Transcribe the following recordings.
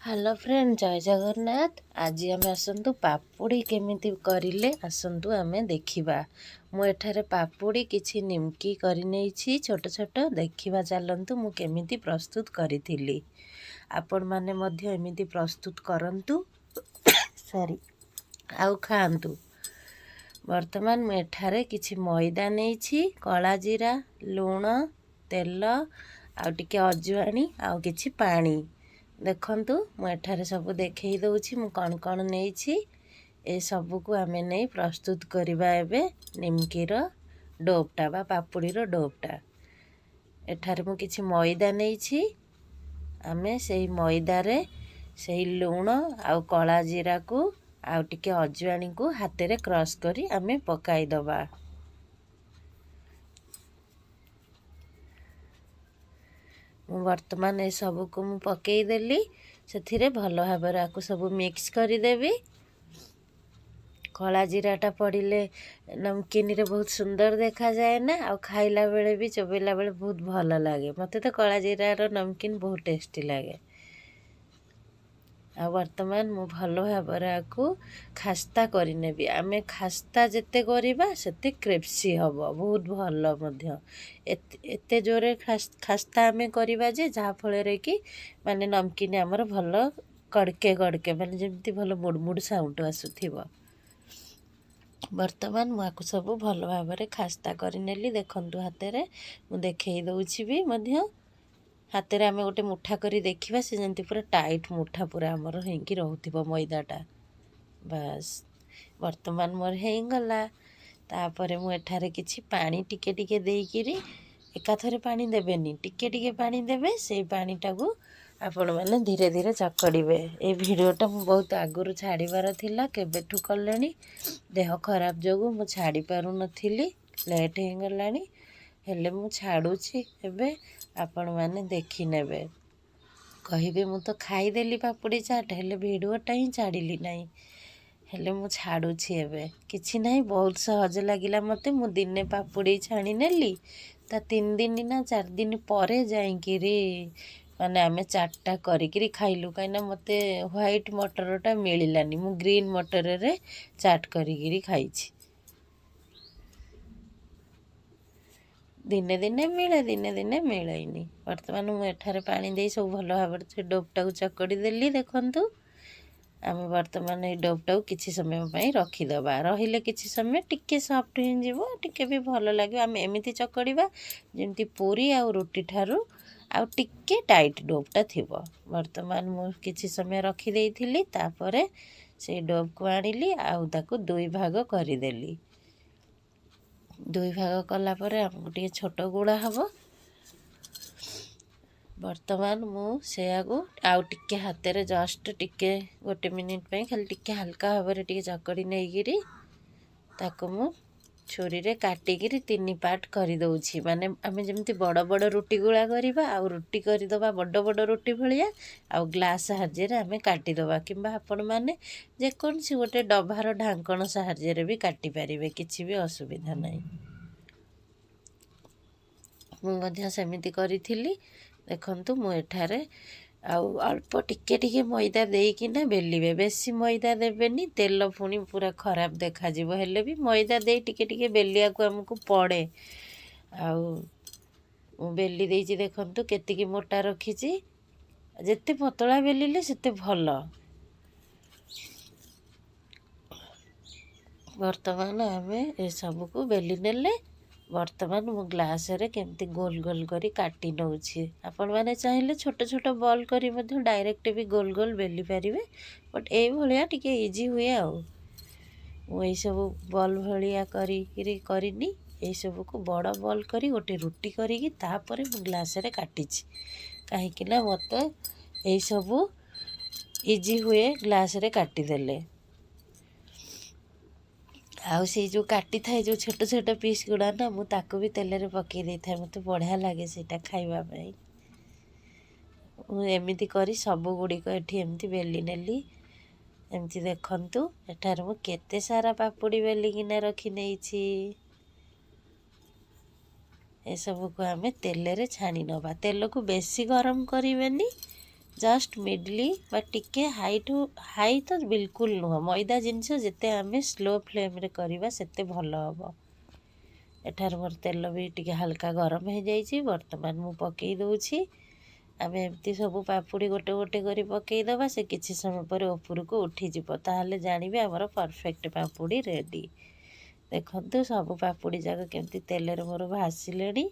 Hello friend, ଜୟ ଜଗନ୍ନାଥ। ଆଜି ଆମେ ଆସନ୍ତୁ ପାପୁଡ଼ି କେମିତି କରିଲେ ଆସନ୍ତୁ ଆମେ ଦେଖିବା। ମୁଁ ଏଠାରେ ପାପୁଡ଼ି କିଛି ନିମକି କରିନେଇଛି ଛୋଟ ଛୋଟ। ଦେଖିବା ଚାଲନ୍ତୁ ମୁଁ କେମିତି ପ୍ରସ୍ତୁତ କରିଥିଲି। ଆପଣମାନେ ମଧ୍ୟ ଏମିତି ପ୍ରସ୍ତୁତ କରନ୍ତୁ ସରି ଆଉ ଖାଆନ୍ତୁ। ବର୍ତ୍ତମାନ ମୁଁ ଏଠାରେ କିଛି ମଇଦା ନେଇଛି, କଳା ଜିରା, ଲୁଣ, ତେଲ ଆଉ ଟିକେ ଅଜୁଆଣି ଆଉ କିଛି ପାଣି। ଦେଖନ୍ତୁ, ମୁଁ ଏଠାରେ ସବୁ ଦେଖେଇ ଦେଉଛି ମୁଁ କ'ଣ କ'ଣ ନେଇଛି। ଏସବୁକୁ ଆମେ ନେଇ ପ୍ରସ୍ତୁତ କରିବା ଏବେ ନିମକିର ଡୋପ୍ଟା ବା ପାପୁଡ଼ିର ଡୋପ୍ଟା। ଏଠାରେ ମୁଁ କିଛି ମଇଦା ନେଇଛି। ଆମେ ସେଇ ମଇଦାରେ ସେଇ ଲୁଣ ଆଉ କଳା ଜିରାକୁ ଆଉ ଟିକେ ଅଜୁଆଣିକୁ ହାତରେ କ୍ରସ୍ କରି ଆମେ ପକାଇଦେବା। ମୁଁ ବର୍ତ୍ତମାନ ଏସବୁକୁ ମୁଁ ପକାଇଦେଲି ସେଥିରେ। ଭଲ ଭାବରେ ଆକୁ ସବୁ ମିକ୍ସ କରିଦେବି। କଳା ଜିରାଟା ପଡ଼ିଲେ ନମକିନରେ ବହୁତ ସୁନ୍ଦର ଦେଖାଯାଏ ନା, ଆଉ ଖାଇଲା ବେଳେ ବି ଚୋବେଇଲା ବେଳେ ବହୁତ ଭଲ ଲାଗେ। ମୋତେ ତ କଳା ଜିରାର ନମକିନ ବହୁତ ଟେଷ୍ଟି ଲାଗେ। ଆଉ ବର୍ତ୍ତମାନ ମୁଁ ଭଲ ଭାବରେ ଆକୁ ଖାସ୍ତା କରିନେବି। ଆମେ ଖାସ୍ତା ଯେତେ କରିବା ସେତେ କ୍ରିସ୍ପି ହେବ, ବହୁତ ଭଲ ମଧ୍ୟ। ଏତେ ଜୋରେ ଖାସ୍ତା ଆମେ କରିବା ଯେ ଯାହାଫଳରେ କି ମାନେ ନମକିନ ଆମର ଭଲ କଡ଼କେ କଡ଼କେ, ମାନେ ଯେମିତି ଭଲ ମୁଡ଼ମୁଡ଼ ସାଉଣ୍ଡ ଆସୁଥିବ। ବର୍ତ୍ତମାନ ମୁଁ ଆକୁ ସବୁ ଭଲ ଭାବରେ ଖାସ୍ତା କରିନେଲି। ଦେଖନ୍ତୁ, ହାତରେ ମୁଁ ଦେଖେଇ ଦେଉଛି ବି ମଧ୍ୟ। ହାତରେ ଆମେ ଗୋଟେ ମୁଠା କରି ଦେଖିବା, ସେ ଯେମିତି ପୁରା ଟାଇଟ୍ ମୁଠା ପୁରା ଆମର ହେଇକି ରହୁଥିବ ମଇଦାଟା। ବାସ୍, ବର୍ତ୍ତମାନ ମୋର ହେଇଗଲା। ତାପରେ ମୁଁ ଏଠାରେ କିଛି ପାଣି ଟିକେ ଟିକେ ଦେଇକିରି, ଏକାଥରେ ପାଣି ଦେବେନି, ଟିକେ ଟିକେ ପାଣି ଦେବେ। ସେଇ ପାଣିଟାକୁ ଆପଣମାନେ ଧୀରେ ଧୀରେ ଚକଡ଼ିବେ। ଏଇ ଭିଡ଼ିଓଟା ମୁଁ ବହୁତ ଆଗରୁ ଛାଡ଼ିବାର ଥିଲା, କେବେଠୁ କଲେଣି। ଦେହ ଖରାପ ଯୋଗୁଁ ମୁଁ ଛାଡ଼ି ପାରୁନଥିଲି, ଲେଟ୍ ହେଇଗଲାଣି। ହେଲେ ମୁଁ ଛାଡ଼ୁଛି ଏବେ, ଆପଣମାନେ ଦେଖିନେବେ। କହିବେ ମୁଁ ତ ଖାଇଦେଲି ପାପୁଡ଼ି ଚାଟ୍, ହେଲେ ଭିଡ଼ିଓଟା ହିଁ ଛାଡ଼ିଲି ନାହିଁ। ହେଲେ ମୁଁ ଛାଡ଼ୁଛି ଏବେ। କିଛି ନାହିଁ, ବହୁତ ସହଜ ଲାଗିଲା ମୋତେ। ମୁଁ ଦିନେ ପାପୁଡ଼ି ଛାଣିନେଲି, ତା 3 ଦିନ ନା 4 ଦିନ ପରେ ଯାଇକିରି ମାନେ ଆମେ ଚାଟ୍ଟା କରିକିରି ଖାଇଲୁ, କାହିଁକିନା ମୋତେ ହ୍ୱାଇଟ୍ ମଟରଟା ମିଳିଲାନି। ମୁଁ ଗ୍ରୀନ୍ ମଟରରେ ଚାଟ୍ କରିକିରି ଖାଇଛି। ଦିନେ ଦିନେ ମିଳେ, ଦିନେ ଦିନେ ମିଳେନି। ବର୍ତ୍ତମାନ ମୁଁ ଏଠାରେ ପାଣି ଦେଇ ସବୁ ଭଲ ଭାବରେ ସେ ଡୋପ୍ଟାକୁ ଚକଡ଼ି ଦେଲି। ଦେଖନ୍ତୁ, ଆମେ ବର୍ତ୍ତମାନ ଏଇ ଡୋପ୍ଟାକୁ କିଛି ସମୟ ପାଇଁ ରଖିଦେବା। ରହିଲେ କିଛି ସମୟ ଟିକେ ସଫ୍ଟ ହେଇଯିବ, ଟିକେ ବି ଭଲ ଲାଗିବ। ଆମେ ଏମିତି ଚକଡ଼ିବା ଯେମିତି ପୁରୀ ଆଉ ରୁଟି ଠାରୁ ଆଉ ଟିକେ ଟାଇଟ୍ ଡୋପ୍ଟା ଥିବ। ବର୍ତ୍ତମାନ ମୁଁ କିଛି ସମୟ ରଖିଦେଇଥିଲି। ତାପରେ ସେଇ ଡୋପ୍କୁ ଆଣିଲି ଆଉ ତାକୁ ଦୁଇ ଭାଗ କରିଦେଲି। ଦୁଇ ଭାଗ କଲା ପରେ ଆମକୁ ଟିକେ ଛୋଟ ଗୁଳା ହେବ। ବର୍ତ୍ତମାନ ମୁଁ ସେୟାକୁ ଆଉ ଟିକେ ହାତରେ ଜଷ୍ଟ ଟିକେ 1 ମିନିଟ୍ ପାଇଁ ଖାଲି ଟିକେ ହାଲକା ଭାବରେ ଟିକେ ଚକଡ଼ି ନେଇକିରି ତାକୁ ମୁଁ ଛୁରୀରେ କାଟିକିରି 3 ପାର୍ଟ କରିଦେଉଛି। ମାନେ ଆମେ ଯେମିତି ବଡ଼ ବଡ଼ ରୁଟି ଗୁଳା କରିବା ଆଉ ରୁଟି କରିଦେବା ବଡ଼ ବଡ଼ ରୁଟି ଭଳିଆ, ଆଉ ଗ୍ଲାସ୍ ସାହାଯ୍ୟରେ ଆମେ କାଟିଦେବା, କିମ୍ବା ଆପଣମାନେ ଯେକୌଣସି ଗୋଟେ ଡଭାର ଢାଙ୍କଣ ସାହାଯ୍ୟରେ ବି କାଟିପାରିବେ, କିଛି ବି ଅସୁବିଧା ନାହିଁ। ମୁଁ ମଧ୍ୟ ସେମିତି କରିଥିଲି। ଦେଖନ୍ତୁ, ମୁଁ ଏଠାରେ ଆଉ ଅଳ୍ପ ଟିକେ ଟିକେ ମଇଦା ଦେଇକିନା ବେଲିବେ। ବେଶୀ ମଇଦା ଦେବେନି, ତେଲ ପୁଣି ପୁରା ଖରାପ ଦେଖାଯିବ। ହେଲେ ବି ମଇଦା ଦେଇ ଟିକେ ଟିକେ ବେଲିବାକୁ ଆମକୁ ପଡ଼େ। ଆଉ ମୁଁ ବେଲି ଦେଇଛି, ଦେଖନ୍ତୁ କେତିକି ମୋଟା ରଖିଛି। ଯେତେ ପତଳା ବେଲିଲେ ସେତେ ଭଲ। ବର୍ତ୍ତମାନ ଆମେ ଏସବୁକୁ ବେଲି ନେଲେ। ବର୍ତ୍ତମାନ ମୁଁ ଗ୍ଲାସରେ କେମିତି ଗୋଲ ଗୋଲ କରି କାଟି ନେଉଛି। ଆପଣମାନେ ଚାହିଁଲେ ଛୋଟ ଛୋଟ ବଲ୍ କରି ମଧ୍ୟ ଡାଇରେକ୍ଟ ବି ଗୋଲ ଗୋଲ ବେଲି ପାରିବେ, ବଟ୍ ଏଇଭଳିଆ ଟିକେ ଇଜି ହୁଏ। ଆଉ ମୁଁ ଏଇସବୁ ବଲ୍ ଭଳିଆ କରିକିରି କରିନି, ଏଇସବୁକୁ ବଡ଼ ବଲ୍ କରି ଗୋଟେ ରୁଟି କରିକି ତାପରେ ମୁଁ ଗ୍ଲାସରେ କାଟିଛି, କାହିଁକିନା ମୋତେ ଏଇସବୁ ଇଜି ହୁଏ ଗ୍ଲାସରେ କାଟିଦେଲେ। ଆଉ ସେଇ ଯେଉଁ କାଟିଥାଏ ଯେଉଁ ଛୋଟ ଛୋଟ ପିସ୍ ଗୁଡ଼ା ନା, ମୁଁ ତାକୁ ବି ତେଲରେ ପକାଇ ଦେଇଥାଏ। ମୋତେ ବଢ଼ିଆ ଲାଗେ ସେଇଟା ଖାଇବା ପାଇଁ। ମୁଁ ଏମିତି କରି ସବୁ ଗୁଡ଼ିକ ଏଠି ଏମିତି ବେଲି ନେଲି। ଏମିତି ଦେଖନ୍ତୁ, ଏଠାରେ ମୁଁ କେତେ ସାରା ପାପୁଡ଼ି ବେଲିକିନା ରଖି ନେଇଛି। ଏସବୁକୁ ଆମେ ତେଲରେ ଛାଣି ନେବା। ତେଲକୁ ବେଶୀ ଗରମ କରିବେନି, ଜଷ୍ଟ ମିଡ଼ଲି ବା ଟିକେ ହାଇଠୁ ହାଇ ତ ବିଲକୁଲ ନୁହଁ। ମଇଦା ଜିନିଷ ଯେତେ ଆମେ ସ୍ଲୋ ଫ୍ଲେମ୍ରେ କରିବା ସେତେ ଭଲ ହେବ। ଏଠାରେ ମୋର ତେଲ ବି ଟିକେ ହାଲକା ଗରମ ହେଇଯାଇଛି। ବର୍ତ୍ତମାନ ମୁଁ ପକାଇ ଦେଉଛି। ଆମେ ଏମିତି ସବୁ ପାପୁଡ଼ି ଗୋଟେ ଗୋଟେ କରି ପକାଇଦେବା। ସେ କିଛି ସମୟ ପରେ ଉପରକୁ ଉଠିଯିବ, ତାହେଲେ ଜାଣିବେ ଆମର ପରଫେକ୍ଟ ପାପୁଡ଼ି ରେଡ଼ି। ଦେଖନ୍ତୁ, ସବୁ ପାପୁଡ଼ି ଯାକ କେମିତି ତେଲରେ ମୋର ଭାସିଲେଣି।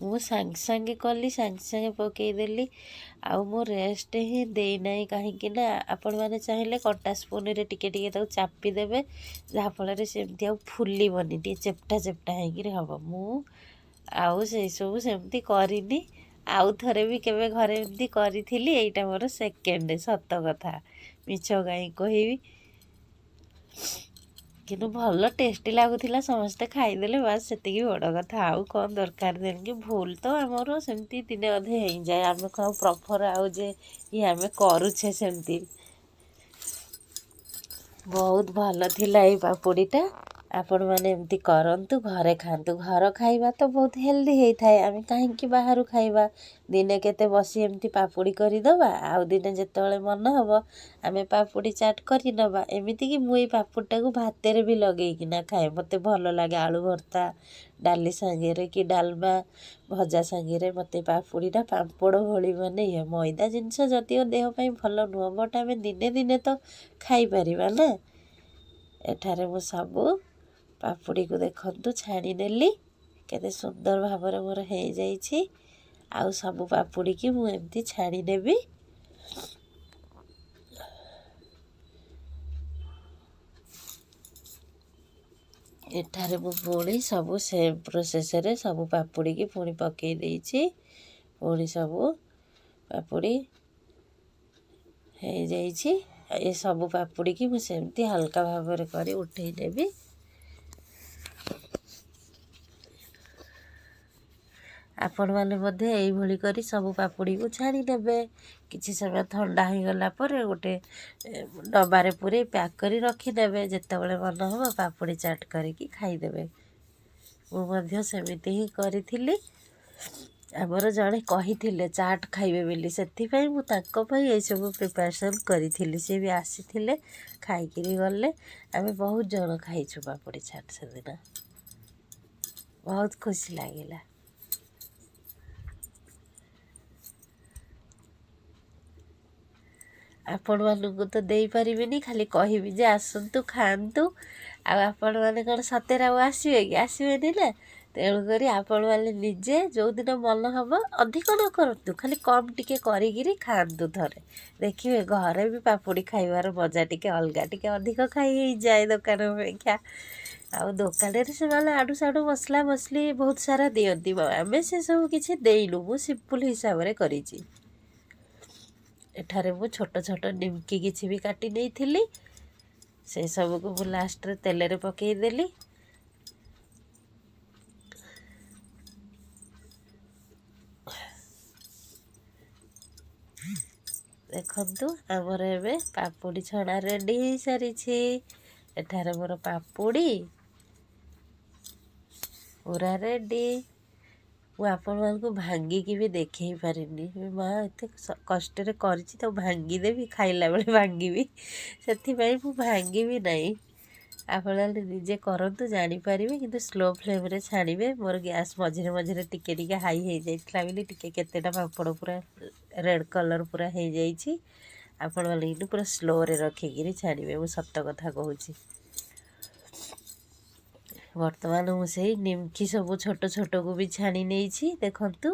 ମୁଁ ସାଙ୍ଗେ ସାଙ୍ଗେ କଲି, ସାଙ୍ଗେ ସାଙ୍ଗେ ପକାଇଦେଲି ଆଉ ମୁଁ ରେଷ୍ଟ ହିଁ ଦେଇନାହିଁ। କାହିଁକି ନା ଆପଣମାନେ ଚାହିଁଲେ କଣ୍ଟା ସ୍ପୁନରେ ଟିକେ ଟିକେ ତାକୁ ଚାପି ଦେବେ, ଯାହାଫଳରେ ସେମିତି ଆଉ ଫୁଲିବନି, ଟିକେ ଚେପ୍ଟା ଚେପ୍ଟା ହେଇକିରି ହେବ। ମୁଁ ଆଉ ସେସବୁ ସେମିତି କରିନି। ଆଉ ଥରେ ବି କେବେ ଘରେ ଏମିତି କରିଥିଲି। ଏଇଟା ମୋର ସେକେଣ୍ଡ, ସତ କଥା, ମିଛ କାହିଁ କହିବି? କିନ୍ତୁ ଭଲ ଟେଷ୍ଟି ଲାଗୁଥିଲା, ସମସ୍ତେ ଖାଇଦେଲେ, ବାସ୍ ସେତିକି ବଡ଼ କଥା, ଆଉ କ'ଣ ଦରକାର? ତେଣିକି ଭୁଲ ତ ଆମର ସେମିତି ଦିନେ ଅଧେ ହେଇଯାଏ। ଆମେ କ'ଣ ପ୍ରପର୍ ଆଉ ଯେ ଇଏ ଆମେ କରୁଛେ ସେମିତି। ବହୁତ ଭଲ ଥିଲା ଏଇ ପାପୁଡ଼ିଟା। ଆପଣମାନେ ଏମିତି କରନ୍ତୁ, ଘରେ ଖାଆନ୍ତୁ। ଘର ଖାଇବା ତ ବହୁତ ହେଲ୍ଦି ହେଇଥାଏ, ଆମେ କାହିଁକି ବାହାରୁ ଖାଇବା? ଦିନେ କେତେ ବସି ଏମିତି ପାପୁଡ଼ି କରିଦେବା, ଆଉ ଦିନେ ଯେତେବେଳେ ମନ ହେବ ଆମେ ପାପୁଡ଼ି ଚାଟ୍ କରିନେବା। ଏମିତିକି ମୁଁ ଏଇ ପାପୁଡ଼ିଟାକୁ ଭାତରେ ବି ଲଗେଇକିନା ଖାଏ, ମୋତେ ଭଲ ଲାଗେ। ଆଳୁ ଭର୍ତ୍ତା, ଡାଲି ସାଙ୍ଗରେ କି ଡାଲମା, ଭଜା ସାଙ୍ଗରେ ମୋତେ ପାପୁଡ଼ିଟା ପାମ୍ପଡ଼ ଭଳି। ମାନେ ଇଏ ମଇଦା ଜିନିଷ ଯଦିଓ ଦେହ ପାଇଁ ଭଲ ନୁହଁ, ବଟ୍ ଆମେ ଦିନେ ଦିନେ ତ ଖାଇପାରିବା ନା? ଏଠାରେ ମୁଁ ସବୁ ପାପୁଡ଼ିକୁ ଦେଖନ୍ତୁ ଛାଣିନେଲି, କେତେ ସୁନ୍ଦର ଭାବରେ ମୋର ହେଇଯାଇଛି। ଆଉ ସବୁ ପାପୁଡ଼ିକି ମୁଁ ଏମିତି ଛାଣିନେବି। ଏଠାରେ ମୁଁ ପୁଣି ସବୁ ସେମ୍ ପ୍ରୋସେସ୍ରେ ସବୁ ପାପୁଡ଼ିକି ପୁଣି ପକାଇ ଦେଇଛି। ପୁଣି ସବୁ ପାପୁଡ଼ି ହେଇଯାଇଛି। ଏ ସବୁ ପାପୁଡ଼ିକି ମୁଁ ସେମିତି ହାଲକା ଭାବରେ କରି ଉଠେଇ ନେବି। ଆପଣମାନେ ମଧ୍ୟ ଏଇଭଳି କରି ସବୁ ପାପୁଡ଼ିକୁ ଛାଣି ନେବେ। କିଛି ସମୟ ଥଣ୍ଡା ହେଇଗଲା ପରେ ଗୋଟେ ଡବାରେ ପୂରେଇ ପ୍ୟାକ୍ କରି ରଖିଦେବେ। ଯେତେବେଳେ ମନ ହେବ ପାପୁଡ଼ି ଚାଟ୍ କରିକି ଖାଇଦେବେ। ମୁଁ ମଧ୍ୟ ସେମିତି ହିଁ କରିଥିଲି। ଆମର ଜଣେ କହିଥିଲେ ଚାଟ୍ ଖାଇବେ ବୋଲି, ସେଥିପାଇଁ ମୁଁ ତାଙ୍କ ପାଇଁ ଏଇସବୁ ପ୍ରିପାରେସନ୍ କରିଥିଲି। ସେ ବି ଆସିଥିଲେ, ଖାଇକିରି ଗଲେ। ଆମେ ବହୁତ ଜଣ ଖାଇଛୁ ପାପୁଡ଼ି ଚାଟ୍ ସେଦିନ, ବହୁତ ଖୁସି ଲାଗିଲା। ଆପଣମାନଙ୍କୁ ତ ଦେଇପାରିବିନି, ଖାଲି କହିବି ଯେ ଆସନ୍ତୁ ଖାଆନ୍ତୁ। ଆଉ ଆପଣମାନେ କ'ଣ ସତରେ ଆଉ ଆସିବେ କି? ଆସିବେନି ନା। ତେଣୁକରି ଆପଣମାନେ ନିଜେ ଯେଉଁଦିନ ମନ ହେବ ଅଧିକ ନ କରନ୍ତୁ, ଖାଲି କମ୍ ଟିକେ କରିକିରି ଖାଆନ୍ତୁ ଥରେ। ଦେଖିବେ ଘରେ ବି ପାପୁଡ଼ି ଖାଇବାର ମଜା ଟିକେ ଅଲଗା, ଟିକେ ଅଧିକ ଖାଇ ହେଇଯାଏ ଦୋକାନ ଅପେକ୍ଷା। ଆଉ ଦୋକାନରେ ସେମାନେ ଆଡ଼ୁ ସାଡ଼ୁ ମସଲା ମସଲି ବହୁତ ସାରା ଦିଅନ୍ତି, ଆମେ ସେସବୁ କିଛି ଦେଇନୁ, ମୁଁ ସିମ୍ପଲ୍ ହିସାବରେ କରିଛି। ଏଠାରେ ମୁଁ ଛୋଟ ଛୋଟ ନିମକି କିଛି ବି କାଟି ନେଇଥିଲି, ସେସବୁକୁ ମୁଁ ଲାଷ୍ଟରେ ତେଲରେ ପକାଇଦେଲି। ଦେଖନ୍ତୁ, ଆମର ଏବେ ପାପୁଡ଼ି ଛଣା ରେଡ଼ି ହେଇସାରିଛି। ଏଠାରେ ମୋର ପାପୁଡ଼ି ପୁରା ରେଡ଼ି। ମୁଁ ଆପଣମାନଙ୍କୁ ଭାଙ୍ଗିକି ବି ଦେଖେଇ ପାରିନି। ମା, ଏତେ କଷ୍ଟରେ କରିଛି, ତାକୁ ଭାଙ୍ଗିଦେବି, ଖାଇଲା ବେଳେ ଭାଙ୍ଗିବି, ସେଥିପାଇଁ ମୁଁ ଭାଙ୍ଗିବି ନାହିଁ। ଆପଣମାନେ ନିଜେ କରନ୍ତୁ, ଜାଣିପାରିବେ। କିନ୍ତୁ ସ୍ଲୋ ଫ୍ଲେମ୍ରେ ଛାଣିବେ। ମୋର ଗ୍ୟାସ୍ ମଝିରେ ମଝିରେ ଟିକେ ଟିକେ ହାଇ ହେଇଯାଇଥିଲା ବୋଲି ଟିକେ କେତେଟା ପାମ୍ପଡ଼ ପୁରା ରେଡ଼୍ କଲର୍ ପୁରା ହେଇଯାଇଛି। ଆପଣମାନେ କିନ୍ତୁ ପୁରା ସ୍ଲୋରେ ରଖିକିରି ଛାଣିବେ, ମୁଁ ସତ କଥା କହୁଛି। ବର୍ତ୍ତମାନ ମୁଁ ସେଇ ନିମକି ସବୁ ଛୋଟ ଛୋଟକୁ ବି ଛାଣି ନେଇଛି। ଦେଖନ୍ତୁ,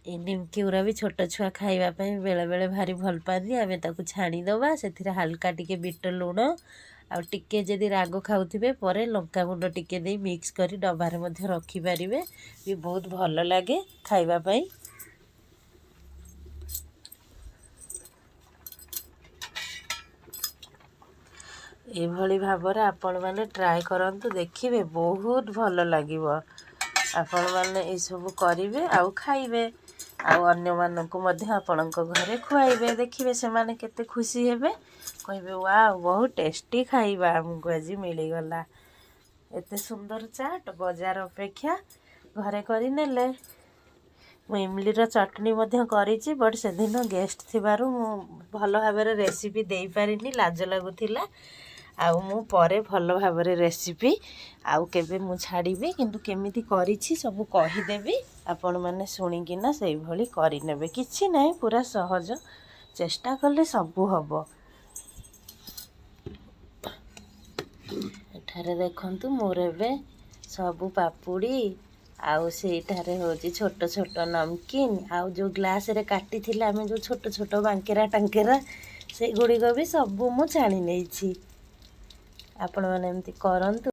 ଏ ନିମକି ଗୁଡ଼ା ବି ଛୋଟ ଛୁଆ ଖାଇବା ପାଇଁ ବେଳେବେଳେ ଭାରି ଭଲ ପାଆନ୍ତି। ଆମେ ତାକୁ ଛାଣିଦେବା, ସେଥିରେ ହାଲକା ଟିକେ ବିଟ ଲୁଣ ଆଉ ଟିକେ ଯଦି ରାଗ ଖାଉଥିବେ ପରେ ଲଙ୍କାଗୁଣ୍ଡ ଟିକେ ଦେଇ ମିକ୍ସ କରି ଡବାରେ ମଧ୍ୟ ରଖିପାରିବେ ବି, ବହୁତ ଭଲ ଲାଗେ ଖାଇବା ପାଇଁ। ଏଇଭଳି ଭାବରେ ଆପଣମାନେ ଟ୍ରାଏ କରନ୍ତୁ, ଦେଖିବେ ବହୁତ ଭଲ ଲାଗିବ। ଆପଣମାନେ ଏସବୁ କରିବେ ଆଉ ଖାଇବେ ଆଉ ଅନ୍ୟମାନଙ୍କୁ ମଧ୍ୟ ଆପଣଙ୍କ ଘରେ ଖୁଆଇବେ। ଦେଖିବେ ସେମାନେ କେତେ ଖୁସି ହେବେ, କହିବେ ୱାଓ, ବହୁତ ଟେଷ୍ଟି ଖାଇବା ଆମକୁ ଆଜି ମିଳିଗଲା। ଏତେ ସୁନ୍ଦର ଚାଟ୍ ବଜାର ଅପେକ୍ଷା ଘରେ କରିନେଲେ। ମୁଁ ଇମଲିର ଚଟଣି ମଧ୍ୟ କରିଛି, ବଟ୍ ସେଦିନ ଗେଷ୍ଟ ଥିବାରୁ ମୁଁ ଭଲ ଭାବରେ ରେସିପି ଦେଇପାରିନି, ଲାଜ ଲାଗୁଥିଲା। ଆଉ ମୁଁ ପରେ ଭଲ ଭାବରେ ରେସିପି ଆଉ କେବେ ମୁଁ ଛାଡ଼ିବି, କିନ୍ତୁ କେମିତି କରିଛି ସବୁ କହିଦେବି। ଆପଣମାନେ ଶୁଣିକିନା ସେଇଭଳି କରିନେବେ। କିଛି ନାହିଁ, ପୁରା ସହଜ, ଚେଷ୍ଟା କଲେ ସବୁ ହେବ। ଏଠାରେ ଦେଖନ୍ତୁ, ମୋର ଏବେ ସବୁ ପାପୁଡ଼ି ଆଉ ସେଇଠାରେ ହେଉଛି ଛୋଟ ଛୋଟ ନମକିନ୍, ଆଉ ଯେଉଁ ଗ୍ଲାସ୍ରେ କାଟିଥିଲେ ଆମେ ଯେଉଁ ଛୋଟ ଛୋଟ ବାଙ୍କେରା ଟାଙ୍କେରା, ସେଗୁଡ଼ିକ ବି ସବୁ ମୁଁ ଛାଣି ନେଇଛି। ଆପଣମାନେ ଏମିତି କରନ୍ତୁ।